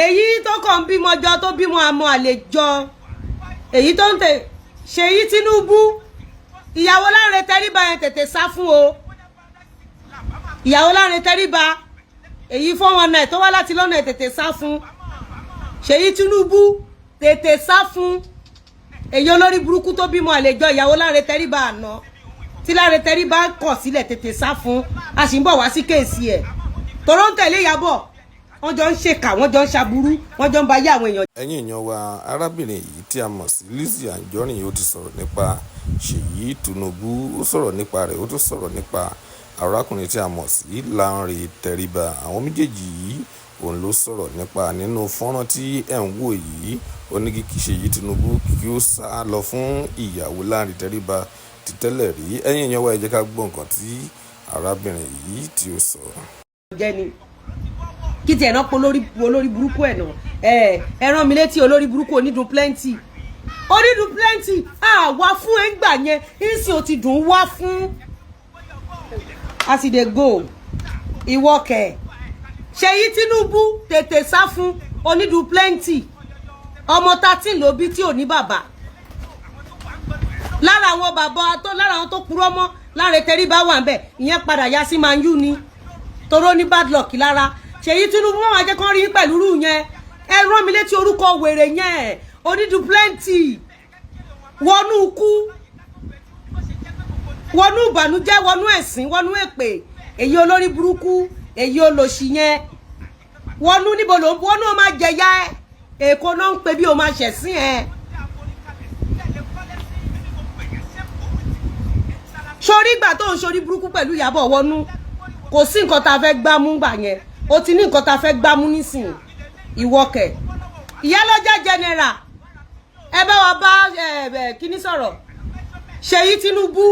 Èyí tó kàn ń bímọ jọ, tó bímọ àmọ́ àlè jọ, èyí tó ń tẹ Ṣèyí Tinubu, ìyàwó Lánrẹ Tẹríba yẹn, tètè sá fún o. Ìyàwó Lánrẹ Tẹríba, èyí 419 tó wá láti lọ́nà ẹ̀, tètè sá fún. Ṣèyí Tinubu, tètè sá fún èyí olórí burúkú tó bímọ àlejò, ìyàwó Lánrẹ Tẹríba àná tí Lánrẹ Tẹríba kọ̀ sílẹ̀, tètè sá fún. A sì ń bọ̀ wá sí case ẹ̀ tòró ń tẹ̀lé Ìyábọ̀. Wọ́n jọ ń ṣèkà, wọ́n jọ ń ṣaburú, wọ́n jọ ń ba ayé àwọn èèyàn. Ẹ̀yin èèyàn wa, arábìnrin yìí tí a mọ̀ sí Lizzy Anjorin, ó ti sọ̀rọ̀ nípa Ṣèyí Tinubu. Ó sọ̀rọ̀ nípa rẹ̀, ó tún sọ̀rọ̀ nípa arákùnrin tí a mọ̀ sí Lanre Tẹríba. Àwọn méjèèjì yìí, òun ló sọ̀rọ̀ nípa nínú fọ́nrán tí ẹ̀ ń wò yìí. Ó ní kí Ṣèyí Tinubu kí ó sá lọ fún ìyàwó Lanre Tẹríba ti tẹ́lẹ̀ rí. Ẹ̀yin èèyàn wa, ẹ jẹ́ ká gbọ́ nǹkan tí arábìnrin yìí tí ó sọ. Jẹ́ ni kí tiẹ̀ náà pọ̀ olórí, olórí burúkú ẹ̀ náà. Ẹ ẹ rán mi létí olórí burúkú onídùn plenty, onídùn plenty. Àwa fún ẹ ń gbà yẹn, ìsìn ò ti dùn wá fún as e dey go. Ìwọ kẹ, Ṣèyí Tinubu, tètè sá fún onídùn plenty. Ọmọ 13 ló bí tí ò ní bàbá. Lára àwọn bàbá tó, lára àwọn tó purọ́ mọ́ Lánrẹ Tẹríba wà ń bẹ̀. Ìyẹn padà yá sí Man U ni, toró ní bad luck lára. Ṣèyí Tinubu, wọn máa jẹ́ kán rí pẹ̀lú rú yẹn. Ẹ rán mi létí orúkọ wèrè yẹn, onídùú plenty. Wọnú ikú, wọnú ìbànújẹ́, wọnú ẹ̀sín, wọnú èpè. Èyí olórí burúkú, èyí olòṣì yẹn, wọnú níbo ló ń wọnú? Ó máa jẹyà ẹ. Èkó náà ń pe bí o máa ṣẹ̀sín ẹ. Sórí ìgbà tó ń sórí burúkú pẹ̀lú Ìyábọ̀, wọnú, kò sí nǹkan tá a fẹ́ gbámú gbà yẹn. O ti ní nǹkan tá a fẹ́ gbámú nísìnyí. Ìwọ kẹ̀, ìyálọ́jà general, ẹ bá wa bá ẹ kíní sọ̀rọ̀. Ṣèyí Tinubu,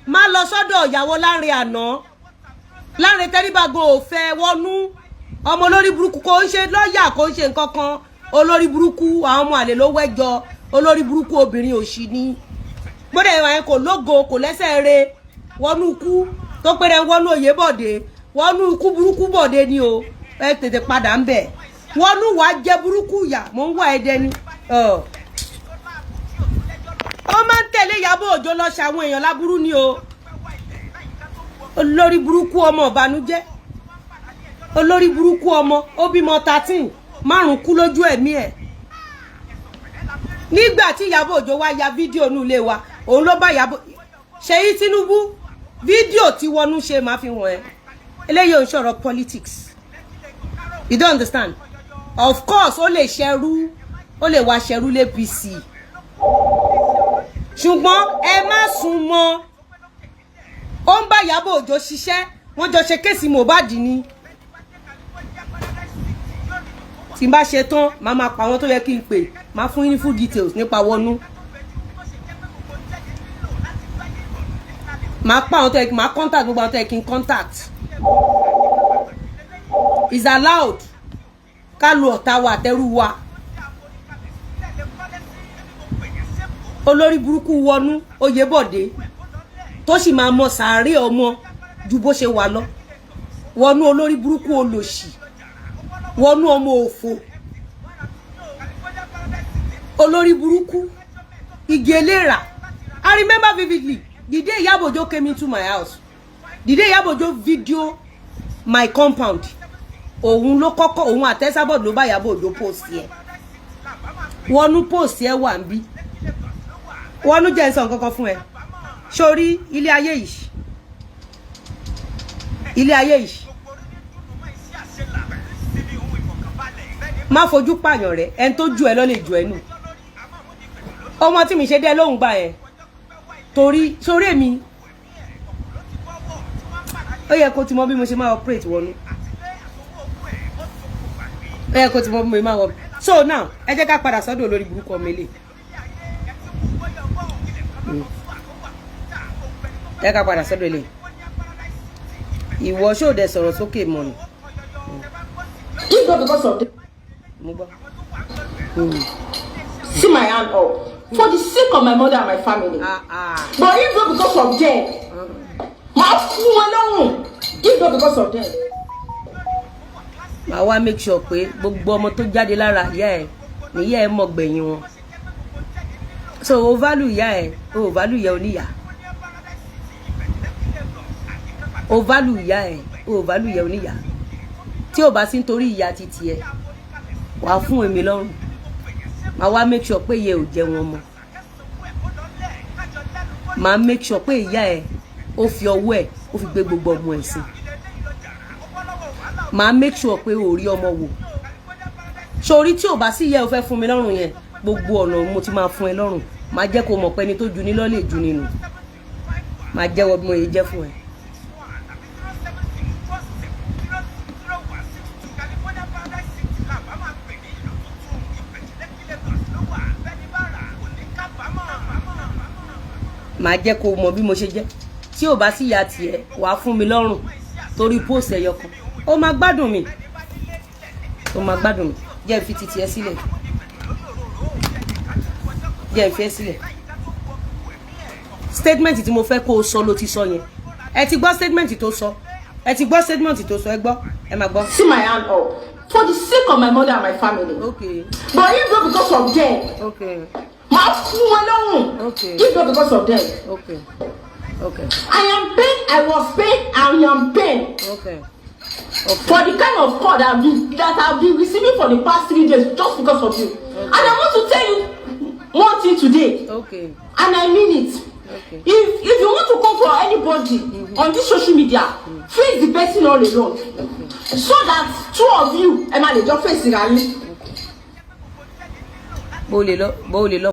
má lọ sọ́dọ̀ ìyàwó Lánrẹ àná. Lánrẹ Tẹríba gan ò fẹ́. Wọnú, ọmọ olórí burúkú, kò ń ṣe lọ́ọ̀yà, kò ń ṣe nǹkan kan. Olórí burúkú, àwọn ọmọ àlè ló wẹ́jọ. Olórí burúkú, obìnrin òṣì ni gbọ́dọ̀ ìwà yẹn, kò lógo, kò lẹ́sẹ̀ re. Wọnú ikú tó péré, wọnú òye bọ̀dé, wọnú ikú burúkú bọ̀dé ni o. Ẹ tètè padà ń bẹ̀. Wọnú wàá jẹ burúkú yà, mò ń wá ẹdẹ ni. Ó máa ń tẹ̀lé Ìyábọ̀ Òjó lọ ṣe àwọn èèyàn láburú ni o. Olórí burúkú, ọmọ ìbànújẹ́, olórí burúkú ọmọ. Ó bímọ 13, márùn kú lójú ẹ̀mí ẹ̀. Nígbà tí Ìyábọ̀ Òjó wá ya fídíò nù ilé wa, òun ló bá Ìyábọ̀. Ṣèyí Tinubu, fídíò tí wọnú ṣe máa fi wọ̀n ẹ́. Eléyìí ò ń sọ̀rọ̀ politics, you don't understand. Of course, ó lè ṣẹrú, ó lè wá ṣẹrú l'APC, ṣùgbọ́n ẹ má sún mọ́. Ó ń bá Ìyábọ̀ Òjó ṣiṣẹ́, wọ́n jọ ṣe case Mohbad ni. Tí n bá ṣe tán, màá máa pa àwọn tó yẹ kí n pè, máa fún yín ní full details nípa wọnú. Màá pa àwọn tó yẹ kí màá contact, gbogbo àwọn tó yẹ kí n contact. Is allowed ká lu ọ̀tá wa àtẹrù wa. Olórí burúkú wọnú Oyèbọ̀dé tó sì máa mọ sàárè ọmọ ju bó ṣe wà lọ. Wọnú, olórí burúkú, olòṣì, wọnú, ọmọ òfò, olórí burúkú, igi eléra. I remember vividly the day Iyabo Ojo came into my house, the day Iyabo Ojo video my compound. Òun ló kọ́kọ́, òun àtẹ́sábọ̀dù ló bá Iyabo Ojo post yẹ. Wọnú, post yẹ wà ń bí. Wọnú, jẹ́ ń sọ nǹkan kan fún ẹ. Sórí ilé ayé yìí, ilé ayé yìí, má fojú pààyàn rẹ. Ẹni tó ju ẹ lọ lè ju ẹ nù. Ọmọ tí mi ṣe dé lóhùn gbà yẹn, torí sórí èmi, ó yẹ kó ti mọ bí mo ṣe máa operate. Wọnú, ó yẹ kó ti mọ bí mo ṣe máa wọ. So now, ẹ jẹ́ ká padà sọ́dọ̀ olórí burúkú ọmọ ilé. Ẹ ká padà sọ́dọ̀ ilé. Ìwọ ṣó dẹ̀ sọ̀rọ̀ sókè mọ́ ni. If not because of the Mo gbọ́. See my hand up for the sake of my mother and my family. Ah, ah. But if not because of them, màá fún wọn lọ́rùn. If not because of them. Màá wá make sure pé gbogbo ọmọ tó jáde lára ìyá ẹ níyà ẹ mọ̀ gbẹ̀yìn wọn. So o value ìyá ẹ, o value ìyá oníyà. O value ìyá ẹ, o value ìyá oníyà. Tí o bá sí nítorí ìyá titi ẹ, wàá fún èmi lọ́rùn. Màá wá make sure pé ìyá ẹ ò jẹ wọn mọ́. Màá make sure pé ìyá ẹ, ó fi ọwọ́ ẹ, ó fi gbé gbogbo ọmọ ẹ sí. Màá make sure pé o rí ọmọ wò sórí. Tí ò bá sí ìyá ẹ, o fẹ́ fún mi lọ́rùn yẹn, gbogbo ọ̀nà mo ti máa fún ẹ lọ́rùn. Màá jẹ́ kó mọ̀ pé ẹni tó ju ní lọ́ lè ju nínú. Màá jẹ́wọ́ bí mo yẹ jẹ́ fún ẹ. Màá jẹ́ kó mọ̀ bí mo ṣe jẹ́. Tí ò bá sí ìyá tiẹ̀, wàá fún mi lọ́rùn torí post ẹyọ kan. Ó máa gbádùn mi, ó máa gbádùn mi. Jẹ́ n fi ti tiẹ̀ sílẹ̀, jẹ́ n fi ẹ́ sílẹ̀. Statement tí mo fẹ́ kó o sọ ló ti sọ yẹn. Ẹ ti gbọ́ statement tó sọ, ẹ ti gbọ́ statement tó sọ. Ẹ gbọ́, ẹ máa gbọ́. See my hand up for the sake of my mother and my family. But if not because of them, màá fún wọn lọ́rùn. If not because of them. I am pain, I was pain, I am pain for the kind of call that I've been receiving for the past 3 days just because of you. And I want to tell you one thing today, and I mean it. If you want to come for anybody on this social media, face the person all alone, so that two of you, ẹ máa lè jọ face ra yín. Bó lè lọ, bó lè lọ.